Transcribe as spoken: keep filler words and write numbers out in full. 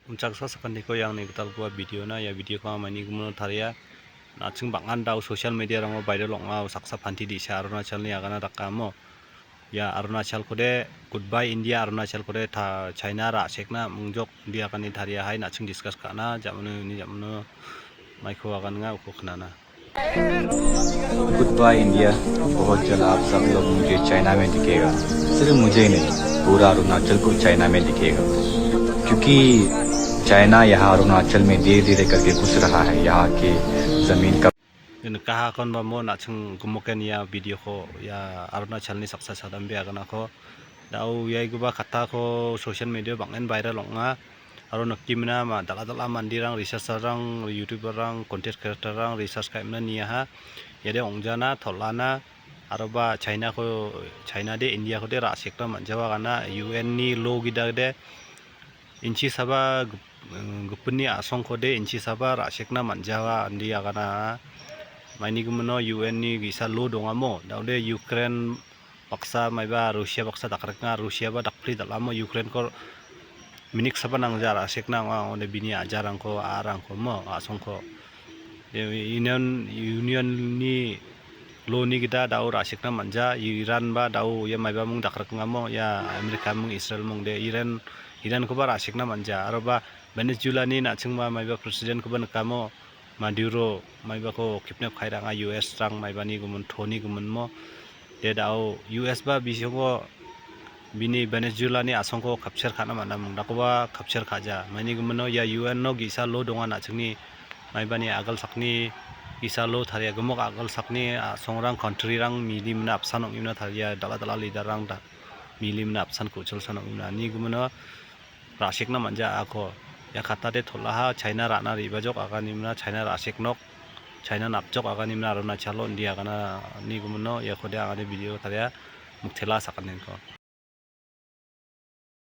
Unchaksa sakantiko iangni gitalgipa video-na ia video-ko anga maini gimino taria. Na·ching bang·an dao social media-rango viral ong·a, saksa panti di·sa Arunachalni agana dakamo. Ia Arunachalkode, Goodbye India Arunachalkode ta China ra·sekna mingjok indi agani taria hai na·ching discuss ka·na, jamano uni jamano maiko aganenga uko knana. Good by India. बहुत जल्द आप सब लोग मुझे चाइना में दिखेगा। सिर्फ मुझे ही नहीं, पूरा अरुणाचल को चाइना में दिखेगा। क्योंकि चाइना यहाँ अरुणाचल में धीरे धीरे करके घुस रहा है, यहाँ के जमीन का। Ina kaha kon ba mo na·ching gimoken ia video-ko ia Arunachalni saksa sadambe aganako. Dao iaiguba katako social media bang·en viral ong·a. Aro nikimina ma dal·a dal·a manderang, researcher-rang, YouTuber-rang, content creator-rang research ka·emna niaha. Iade ong·jana, tol·ana, aroba China-ko, China de India-kode ra·sekna man·jawa gana U N-ni law gidade inchisaba gip-, gipinni a·songkode inchisaba ra·sekna man·jawa indi agana. Maini gimino U N-ni ge·sa law dongamo, daode Ukraine baksa maiba Rusia baksa dakrikna, Rusiaba dakpri dal·amo Ukraine-ko miniksaba nangja ra·sekna ong·a, ong·ode bini ajarangko, a·arangko mo, a·songko. Union, Union-ni law-ni gita dao ra·sekna man·ja, Iran ba dao ia maiba mung dakrikngamo, ia Amerika mung, Israel mung de, Iran, Iran-koba ra·sekna man·ja, aroba Venezuela-ni na·chingba maiba president-koba nikamo, Maduro maibako kidnap kai ra·anga U S-rang maibani gimin, Tony giminmo. De dao U S ba bisongo bini Venezuela-ni a·songko kapsir ka·na man·a, mingdakoba kapsir ka·ja. Maini gimino ia U N-o ge·sa law donga na·chingni maibani agilsakni ge·sa law taria, gimik agilsakni a·songrang, country-rang milimina apsan ong·imina taria, dal·a dal·a leader-rang da-, milimina apsan ku·chilsan ong·imina. Ani gimino ra·sekna man·ja ako. Ia katade tol·aha China ra·na re·bajok aganimina, China ra·sek nok, China napjok aganimina Arunachalo indi agana ani gimino iakode angade video taria miktela sakanenko.